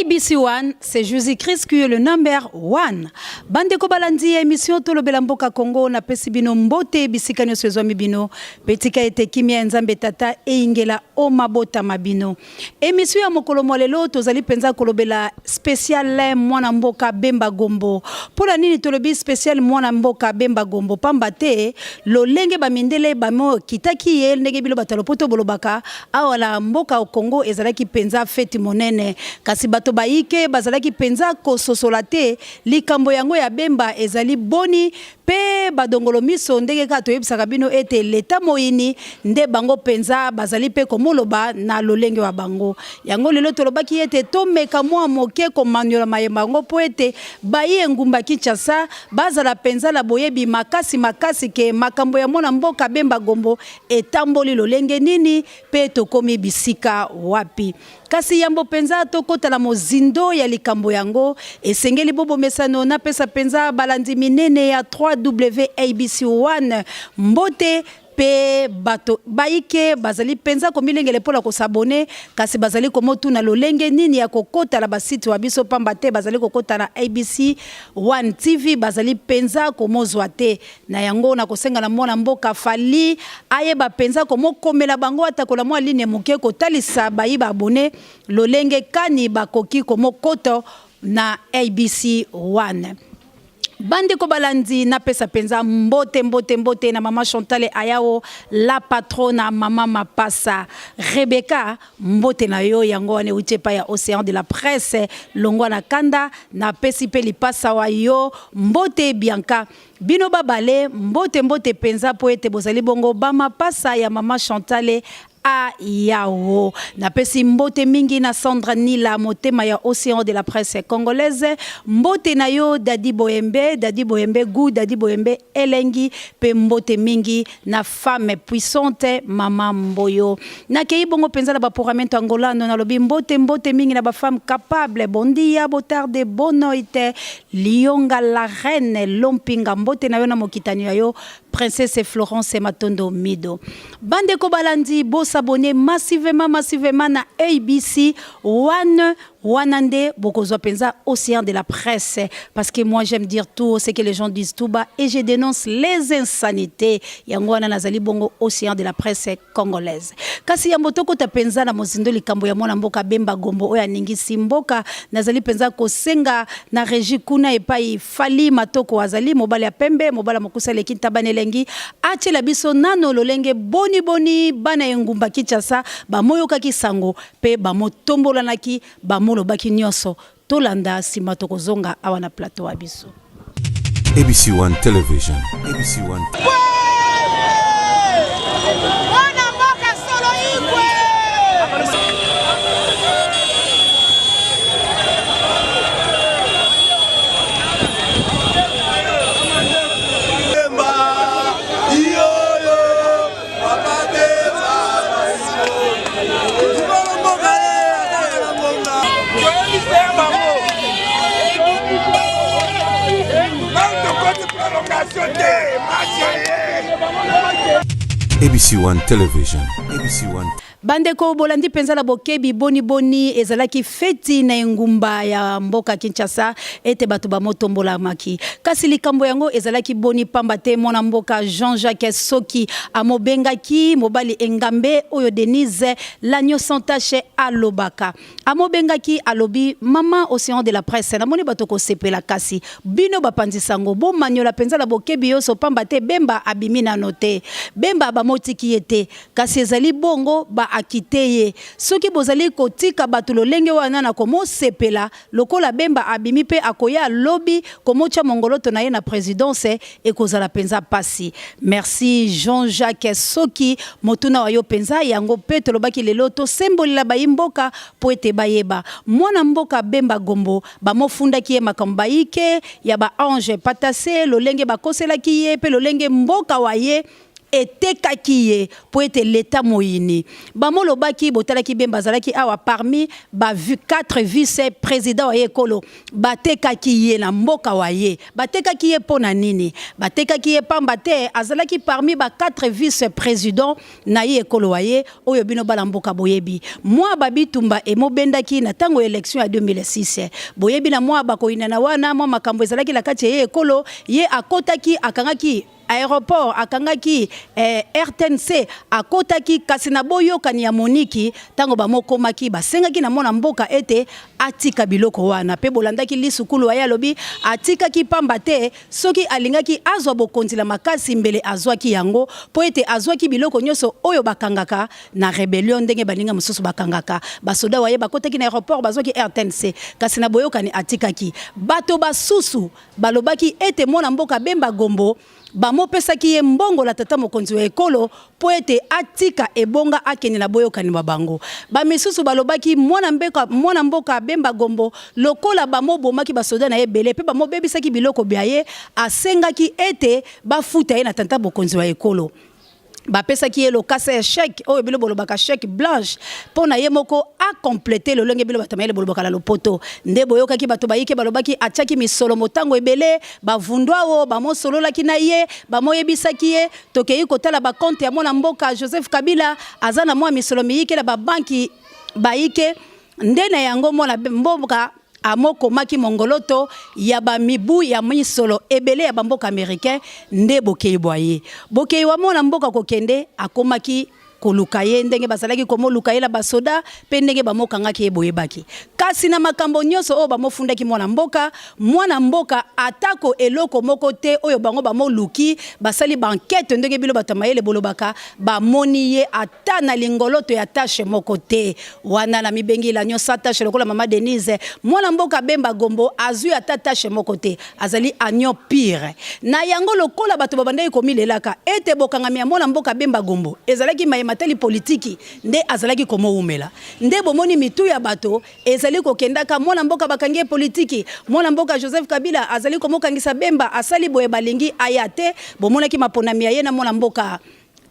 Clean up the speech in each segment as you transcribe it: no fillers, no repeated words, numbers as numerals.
ABC One, c'est Jésus-Christ qui est le number one. Bandeko balandi ya émission Tolobela Mboka Congo na pesi bino mbote bisika nyonso ezwami bino. Petika ete kimia ya Nzambe tata eyingela o mabota ma bino. Émission ya mokolo mwa lelo tozali mpenza kolobela spécial mwana mboka Bemba Gombo. Mpo na nini tolobi spécial mwana mboka Bemba Gombo? Pamba te lolenge bamindele bamokitaki ye ndenge bino bato ya lopoto bolobaka Awa na mboka Congo ezalaki penza feti monene, kasi bato bayike bazalaki penza kososola te likambo yango ya Bemba ezali boni pe badongolo miso ndenge kaka toyebisaka bino ete leta moyini nde bango penza bazali pe komoloba na lolenge wa bango. Yango lelo tolobaki ete tomeka mua moke komanyola mayema yango po ete bayi engumba Kinshasa bazala penza na boyebi makasi makasi ke makambo ya mwana mboka Bemba Gombo Etamboli lolenge nini mpe tokomi bisika wapi? Kasi yambo mpenza tokota na mozindo ya likambo yango, esengeli bo bomesano napesa mpenza balandi minene ya 3WABC1 mbote mpe bato baike bazali mpenza komilengele mpo na kosabone, kasi bazali komotuna lolenge nini ya kokota na basite wa biso, pamba te bazali kokota na ABC One TV bazali mpenza komozwa te. Na yango, nakosenga na mwana mboka Fally ayeba penza komokomela bango atako na mwa ligne moke kotalisa bayi ba abonnes lolenge kani bakoki komokoto na ABC One. Bandeko balandi, napesa penza mbote mbote mbote na mama Chantale Ayao la patrona mama mapasa Rebecca Mbote na yo yango wana ewuti epai ya Ocean de la presse longwa na kanda napesi pe lipasa wa yo mbote Bianca bino babale mbote mbote penza po ete bozali bongo ba mapasa ya mama Chantale Ayawo napesi mbote mingi na Sandra Nila motema ya Ocean de la presse congolaise mbote na yo Daddy Boyembe Daddy Boyembe gout Daddy Boyembe elengi pe mbote mingi na femme puissante mama Mboyo. Nakeyi bongo penza na ba Puramento Angolano, nalobi mbote mbote mingi na ba femmes capables, bom dia, bo tarde, bo noite, Lionga la reine Lompinga, mbote na yo na mokitani ya yo Princesse Florence Matondo Mido. Bandeko balandi, bo s'abonner massivement massivement na ABC One Wana nde bokozwa penza ocean de la presse parce que moi j'aime dire tout haut ce que les gens disent tout bas et je denonce les insanites yango wana nazali bongo ocean de la presse congolaise. Kasi yambo tokota penza na mozindo likambo ya mwana mboka Bemba Gombo oyo aningisi mboka nazali penza kosenga na regie kuna epayi Fally Matoko azali mobali ya pembe mobali ya mokuse aleki ntaba na elengi atiela biso nano lolenge boni boni bana engumba Kinshasa bamoyokaki sango Pe bamotombolanaki, bamolobaki nionso. Tolanda, sima tokozonga awa na plateau wa biso. ABC One Television. ABC One. Mwana mboka solo igwe. ABC One Television. ABC One. Bandeko bolandi mpenza na bokebi boni boni ezalaki feti na engumba ya mboka Kinshasa ete bato bamotombolamaki. Kasi likambo yango ezalaki boni pamba te mwana mboka Jean-Jacques Soki amobengaki mobali engambe oyo Denise l'agneau sans tache alobaka. Amobengaki alobi mama Ocean de la presse namoni bato kosepela kasi bino bapanzi sango bomanyola penza na bokebi yoso pamba te Bemba abimi nano te. Bemba bamotiki ye te kasi ezali bongo ba acquitter ye. Soki bozali kotika bato lolenge wana na komosepela Lokola Bemba abimi pe akoya lobi komotia mongoloto na ye na presidence ekozala penza pasi. Merci Jean Jacques Soki motuna wa yo penza yango pe tolobaki lelo tosembolela bayi mboka po ete bayeba. Mwana mboka Bemba Gombo bamofundaki ye makambo bayike ya ba anges patasse lolenge bakoselaki ye pe lolenge mboka wa ye. Etekaki ye mpo ete leta moyini. Bamolobaki, botalaki Bemba azalaki awa parmi ba 4 vice president wa ye ekolo, batekaki ye na mboka wa ye. Batekaki ye mpo na nini? Batekaki ye pamba te azalaki parmi ba 4 vice president na ye ekolo wa ye, oyo bino bana mboka boyebi. Mwa ba bitumba emobendaki na tango ya election ya 2006. Boyebi na mwa ba koyinana wana, mwa makambo ezalaki na kati ya ye ekolo, ye akotaki, akangaki aeroport, akangaki RTNC, akotaki kasi na boyokani ya Moniki, tango bamokomaki, basengaki na mwana mboka ete atika biloko wana. Pe bolandaki lisukulu wa ye alobi atikaki pamba te soki alingaki azwa bokonzi na makasi mbele azwaki yango, po ete azwaki biloko nyoso oyo bakangaka na rebellion ndenge baninga mosusu bakangaka. Basoda wa ye bakotaki na aeroport bazwaki RTNC, kasi na boyokani atikaki. Bato basusu Balobaki ete mwana mboka Bemba Gombo bamopesaki ye mbongo la tata mokonzi wa ekolo mpo ete atika ebonga akende na boyokani bwa bango. Bamisusu balobaki mwana mwana mboka Bemba Gombo lokola bamobomaki basoda na ye ebele mpe bamobebisaki biloko bya ye, asengaki ete bafuta ye na tata mokonzi wa ekolo. Bapesaki ye lokasa ya chèque oyo bino bolobaka chèque blanche mpo na ye moko a completer lolenge bino bato ya mayele bolobaka na lopoto. Nde boyokaki bato bayike balobaki atiaki misolo motango ebele, bavundwao bamosololaki na ye, bamoyebisaki ye tokeyi kotala ba compte ya mwana mboka Joseph Kabila aza na mwa misolo miyike na ba banki bayike. Nde na yango mwana mboka amokomaki mongoloto ya ba mibu ya misolo ebele ya ba mboka americain nde bokeyi bwa ye. Bokeyi wa mwana mboka kokende akomaki koluka ye ndenge bazalaki komoluka ye na basoda mpe ndenge bamokangaki ye boyebaki. Kasi na makambo nyonso oyo bamofundaki mwana mboka, mwana mboka atako eloko moko te oyo bango bamoluki, basali ba enquete ndenge bino bato ya mayele bolobaka, bamoni ye ata na lingoloto ya tache moko te. Wana na mibengi l'agneau sans tache lokola mama Denise, mwana mboka Bemba Gombo azui ata tache moko te, azali agneau pur. Na yango lokola bato babandaki komilelaka ete bokangami ya mwana mboka Bemba Gombo ezalaki maye matali politiki nde azalaki komowumela, nde bomoni mitu ya bato ezali kokendaka mwana mboka bakangi ye politiki, mwana mboka Joseph Kabila azali komokangisa Bemba asali boye balingi aya te, bomonaki maponami ya ye na mwana mboka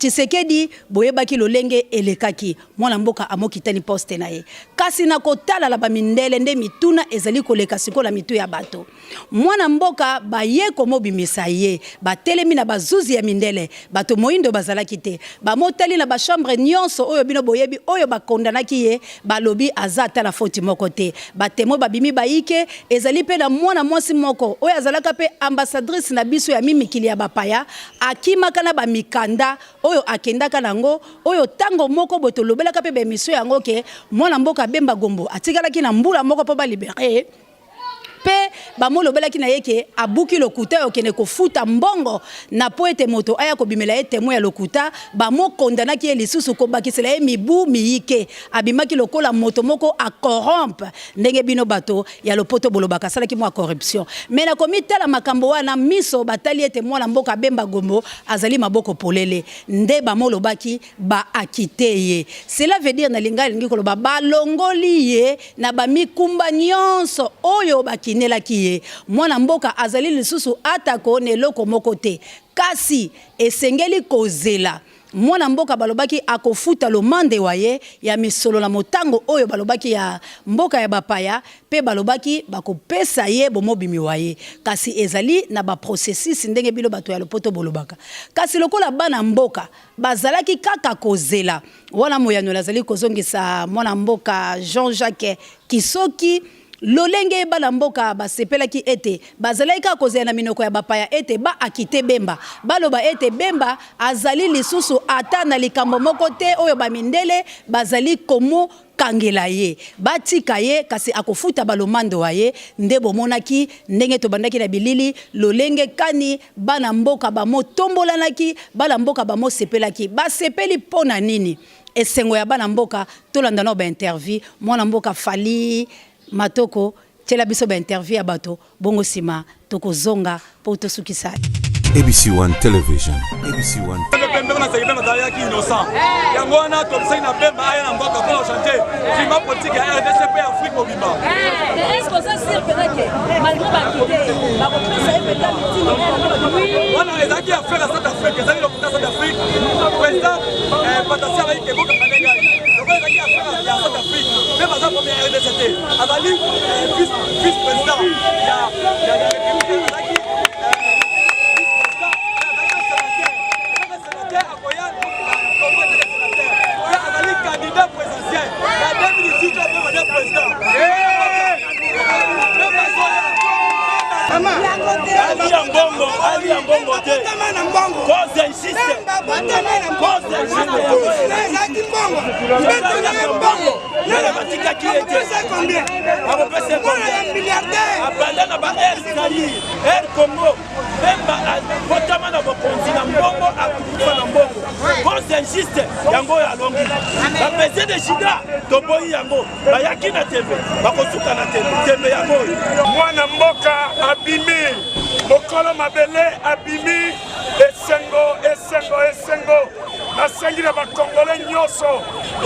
Tshisekedi, boyebaki lolenge elekaki, mwana mboka amokitani poste na ye. Kasi na kotalala ba mindele nde mituna ezali koleka sikoyo na mitu ya bato. Mwana mboka baye komobimisa ye, batelemi na bazuzi ya mindele, bato moindo bazalaki te. Bamotali na ba chambre nionso oyo bino boyebi oyo ba condamnaki ye, balobi aza ata na foti moko te. Ba temoins babimi bayike, ezali pe na mwana mwasi moko oyo azalaka pe ambassadrice na biso ya mimikili ya bapaya, Akimaka na ba mikanda oyo akendaka na yango, oyo tango moko boye tolobelaka pe ba emission yango ke mwana mboka Bemba Gombo atikalaki na mbula moko po ba liberer ye pe bamolobelaki na ye ke abuki lokuta ya kokende kofuta mbongo na po ete moto aya kobimela ye temoin ya lokuta, bamokondanaki ye lisusu kobakisela ye mibu miyike. Abimaki lokola moto moko a corrompe ndenge bino bato ya lopoto bolobaka asalaki mwa corruption. Mais na komitala makambo wana miso batali ete mwana mboka Bemba Gombo azali maboko polele nde bamolobaki ba acquitter ye. Cela veut dire na lingala elingi koloba balongoli ye na ba mikumba nionso oyo bakinelaki ye. Mwana mboka azali lisusu atako na eloko moko te. Kasi esengeli kozela Mwana mboka balobaki akofuta lomande wa ye ya misolo na motango oyo balobaki ya mboka ya bapaya mpe balobaki bakopesa ye bomobimi wa ye. Kasi ezali na ba processus ndenge bino bato ya lopoto bolobaka. Kasi lokola bana mboka bazalaki kaka kozela wana moyanoli azali kozongisa mwana mboka Jean-Jacques Kisoki, Lolenge bana mboka basepelaki ete bazalaki kaka kozela na minoko ya bapaya ete ba acquitter Bemba, baloba ete Bemba azali lisusu ata na likambo moko te oyo ba mindele bazali komokangela ye, batika ye kasi akofuta ba lomando wa ye. Nde bomonaki ndenge tobandaki na bilili lolenge kani bana mboka bamotombolanaki, bana mboka bamosepelaki. Basepeli mpo na nini? Esengo ya bana mboka, tolanda nao ba interview, mwana mboka Fally Matoko tiela biso ba interview ya bato bongo sima toko zonga po tosukisa. ABC One Television. ABC One. Pembe na Bemba azalaki innocent. Yango wana tobisaki na Bemba aya na mboka mpo na kochange climat politique ya RDC mpe Afrique mobimba. Mais est-ce que oza sûr mpenza ke malgré bakite bakopesa ye mpenza mitindo? Wana ezalaki affaire ya South Afrique, ezalaki lokuta South Afrique. Abotama na mbongo. Cause injuste. Bemba abotama na mbongo. Cause injuste. Kusu na ye ezalaki mbongo. Mbeto na ye mbongo. Nani batikaki ye te? Akopesa combien? Akopesa Mwana ya milliardaire. Abanda na ba Air Zaïre, Air Congo. Bemba abotama na bokonzi na mbongo, akufa na mbongo. Cause injuste yango oyo alongi. Ba baiser de Judas toboyi yango. Bayaki na tembe, bakosuka na tembe. Tembe yango oyo. Mwana mboka abimi, mokolo mabele abimi, esengo esengo esengo. Nasengi na bakongole nyonso,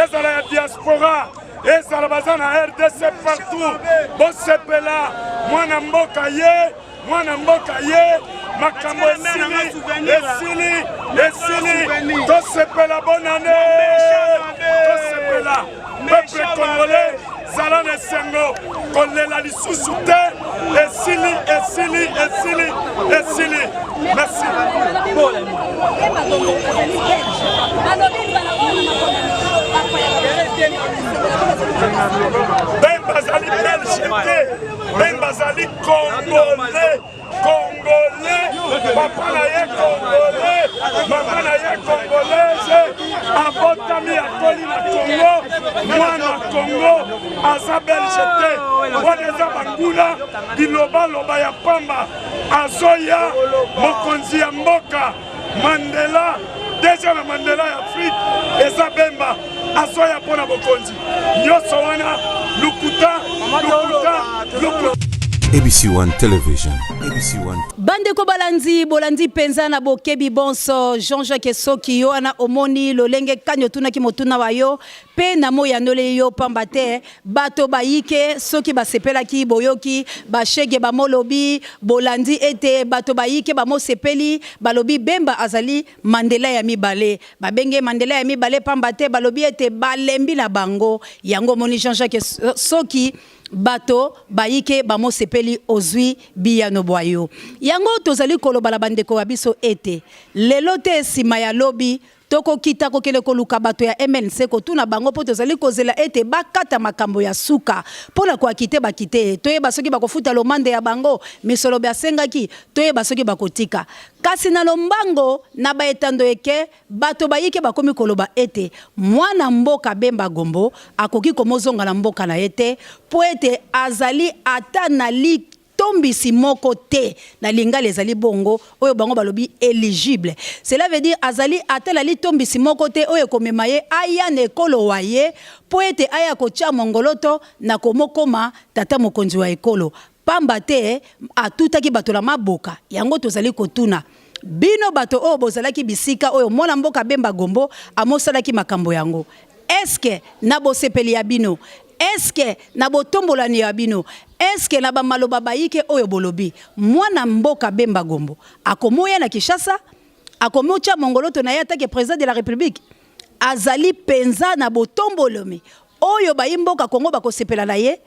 ezala ya diaspora, ezala baza na RDC partout, bosepela mwana mboka ye mwana mboka ye makambo esili esili esili tosepela bonane tosepela peuple congolais zala na esengo kolela lisusu te esili esili esili esili merci. Bemba azali belge te Bemba azali congolais congolais papa na ye congolais mama na ye congolaise abotami akoli na congo mwana congo aza belge te wana eza banguna bilobaloba ya pamba azoya mokonzi ya mboka Mandela deja na Mandela ya Afrique eza Bemba azoya mpo na bokonzi nyonso wana lukuta lukuta lukuta. ABC One Television. ABC One. Bandeko balandi bolandi mpenza na bokebi bonso Jean-Jacques Soki yo wana omoni lolenge kani otunaki motuna wa yo mpe na moyanoli yo pamba te bato bayike soki basepelaki boyoki bashege bamolobi bolandi ete bato bayike bamosepeli balobi Bemba azali Mandela ya mibale babenge Mandela ya mibale pamba te balobi ete balembi na bango yango omoni Jean-Jacques Soki bato bayike bamosepeli ozwi biyano bwa yo yango tozali koloba na bandeko ya biso ete lelo te nsima ya lobi Tokokita kokende koluka bato ya MNC kotuna bango mpo tozali kozela ete bakata makambo ya suka mpo na koakite bakite ye, toyeba soki bakofuta lomande ya bango, misolo basengaki, toyeba soki bakotika. Kasi na lombango, na ba etando eke, bato bayike bakomi koloba ete mwana mboka Bemba Gombo akoki komozonga na mboka na ye te mpo ete azali ata na li Tombisi moko te na lingala ezali bongo oyo bango balobi eligible cela veut dire azali ata na litombisi moko te oyo ekomema ye aya na ekolo wa ye mpo ete aya kotia mongoloto na komokoma tata mokonzi wa ekolo pamba te atutaki bato na maboka yango tozali kotuna bino bato oyo bozalaki bisika oyo mwana mboka Bemba Gombo amosalaki makambo yango est-ce que na bosepeli ya bino Est-ce que na botombolani ya bino, est-ce que na ba maloba bayike oyo bolobi, mwana mboka Bemba Gombo akomoya na Kinshasa, akomotia mongoloto na ye en tant que president de la Republique? Azali penza na botombolomi oyo bayi mboka Congo bakosepela na ye?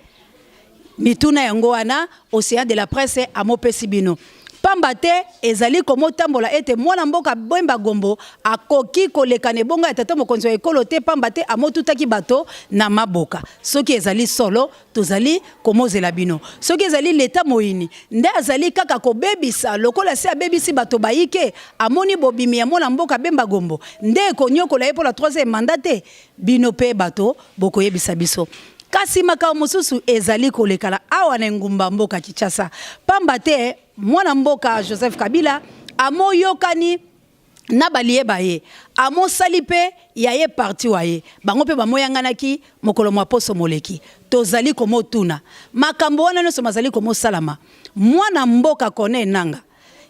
Mituna yango wana Ocean de la presse amopesi bino. Pamba te ezali komotambola ete mwana mboka Bemba Gombo akoki koleka na ebonga ya tata mokonzi wa ekolo te pamba te amotutaki bato na maboka. Soki ezali solo, tozali komozela bino. Soki ezali leta moyini nde azali kaka kobebisa lokola si abebisi bato bayike, amoni bobimi ya mwana mboka Bemba Gombo nde ekonyokola ye mpo na troisième mandat te, bino pe bato bokoyebisa biso. Kasi makambo mosusu ezali kolekana awa na engumba mboka Kinshasa, pamba te mwana mboka Joseph Kabila amoyokani na balie ba ye, amosali mpe ya ye parti wa ye, bango mpe bamoyanganaki mokolo mwa poso moleki. Tozali komotuna makambo wana nyonso mazali komosalama, mwana mboka Corneille Nangaa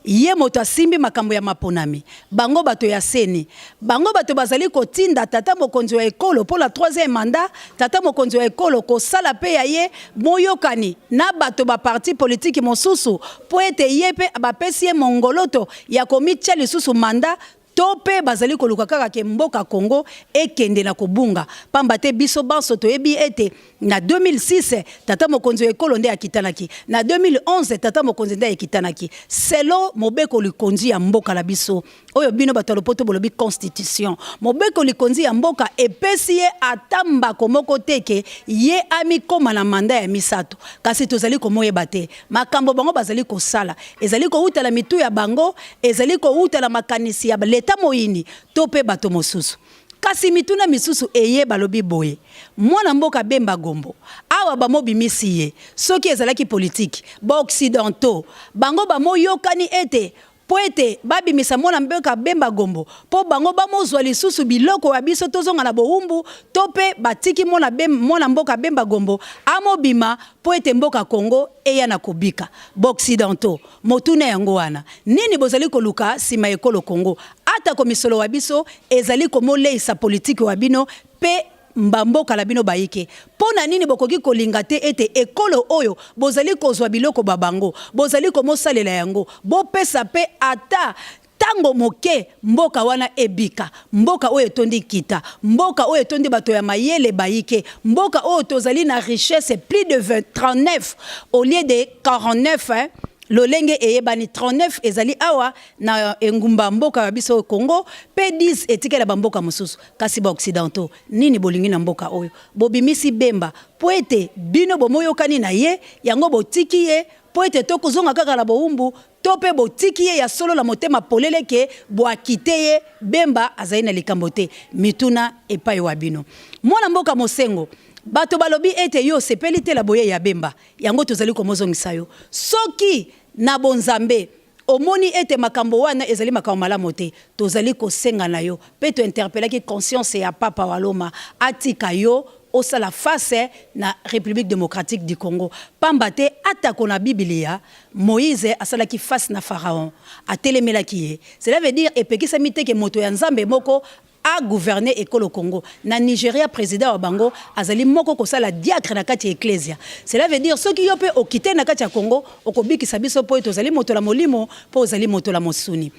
Ye moto asimbi makambo ya maponami, bango bato ya ceni, bango bato bazali kotinda tata mokonzi wa ekolo mpo na troisième mandat, tata mokonzi wa ekolo kosala mpe ya ye moyokani na bato ba parti politiki mosusu mpo ete ye mpe bapesi ye mongoloto ya komitia lisusu mandat To mpe bazali koluka kaka ke mboka Congo ekende na kobunga? Pamba te biso banso toyebi ete na 2006 tata mokonzi wa ekolo nde akitanaki, na 2011 tata mokonzi nde aekitanaki. Selon mobeko likonzi ya mboka na biso. Oyo bino bato ya lopoto bolobi constitution. Mobeko likonzi ya mboka epesi ye ata mbako moko te ke ye amikoma na mandat ya misato. Kasi tozali komoyeba te. Makambo bango bazali kosala ezali kowuta na mitu ya bango, ezali kowuta na makanisi ya leta moyini to pe bato mosusu. Kasi mituna misusu eye balobi boye, mwana mboka Bemba Gombo, awa bamobimisi ye, soki ezalaki politiki, ba occidentaux bango bamoyokani ete Mpo ete babimisa mwana mboka Bemba Gombo, mpo bango bamozwa lisusu biloko ya biso tozonga na bowumbu, to mpe batiki mwana mwana mboka Bemba Gombo amobima mpo ete mboka Congo eya na kobika. B'occidentaux, motuna yango wana, nini bozali koluka sima ya ekolo Congo? Atako misolo wa biso ezali komoleisa politiki wa bino mpe mba mboka na bino bayike, mpo na nini bokoki kolinga te ete ekolo oyo bozali kozwa biloko ba bango, bozali komosalela yango, bopesa mpe ata ntango moke mboka wana ebika, mboka oyo etondi nkita, mboka oyo etondi bato ya mayele bayike, mboka oyo tozali na richesse plus de 20, 39 au lieu de 49 hein, Lolenge eyebani, 39 ezali awa na engumba mboka ya biso Congo, pe 10 etikali ba mboka mosusu. Kasi ba occidentaux, nini bolingi na mboka oyo? Bobimisi Bemba po ete bino bomoyokani na ye, yango botiki ye po ete tokozonga kaka na bowumbu, to pe botiki ye ya solo na motema polele ke bo acquitter ye, Bemba azali na likambo te. Mituna epayi wa bino. Mwana mboka Mosengo, bato balobi ete yo osepeli te na boyeyi ya Bemba. Yango tozali komozongisa yo. Soki, na bonzambe, omoni ete makambo wana ezali makambo malamu te, tozali kosenga na yo, mpe to interpelaki conscience ya Papa wa Loma atika yo osala face na Republique democratique du Congo. Pamba te, atako na Biblia, Moïse asalaki face na Pharaon, atelemelaki ye. Cela veut dire epekisami te ke moto ya Nzambe moko a gouverner ekolo Congo. Na Nigeria president wa bango azali moko kosala diacre na kati ya eklezia. Cela veut dire soki yo pe okite na kati ya Congo okobikisa biso po ete ozali moto la molimo po ozali moto la mosuni.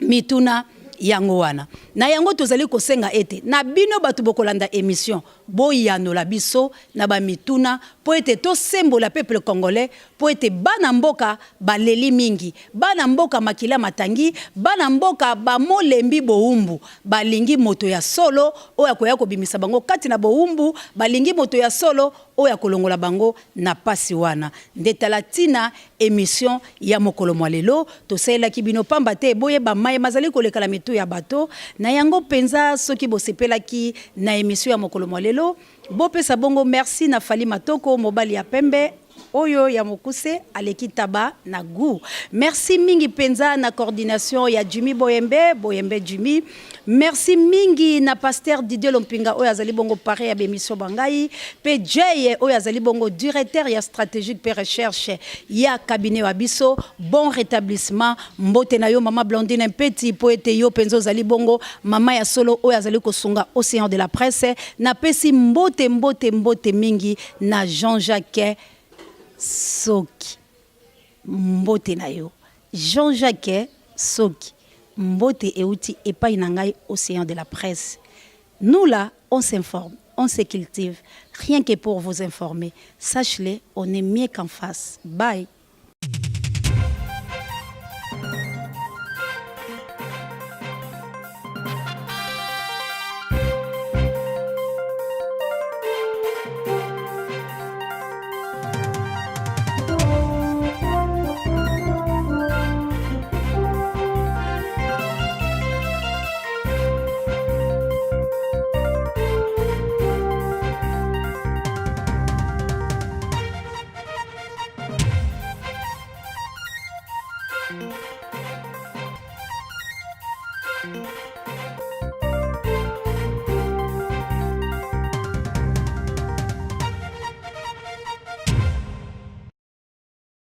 Mituna yango wana. Na yango tozali kosenga ete na bino batu bokolanda emission boyanola biso na ba mituna po ete tosembola peuple congolais po ete bana mboka baleli mingi, bana mboka makila matangi, bana mboka bamolembi bowumbu, balingi moto ya solo oyo akoya kobimisa bango kati na bowumbu, balingi moto ya solo oyo akolongola bango na pasi wana. Nde tala tina emission ya mokolo mwa lelo tosalelaki bino pamba te boyeba maye mazali koleka na mitu ya bato. Na yango penza soki bosepelaki na emission ya mokolo mwa lelo, bopesa bongo merci na Fally Matoko mobali ya pembe, Oyo ya mokuse aleki taba na gout. Merci mingi penza na coordination ya Jimmy Boyembe, Boyembe Jimmy. Merci mingi na pasteur Didier Lompinga oyo azali bongo parrain ya b'emission ba ngai, pe Jay oyo azali bongo directeur ya strategique pe recherche ya cabinet wa biso. Bon retablissement. Mbote na yo mama Blandine Mpeti po ete yo penza ozali bongo mama ya solo oyo azali kosunga Ocean de la presse. Napesi mbote mbote mbote mingi na Jean-Jacques Soki mbote na yo Jean-Jacques Soki mbote euti epai na ngai Ocean de la presse nous là on s'informe on se cultive rien que pour vous informer sache-le on est mieux qu'en face bye.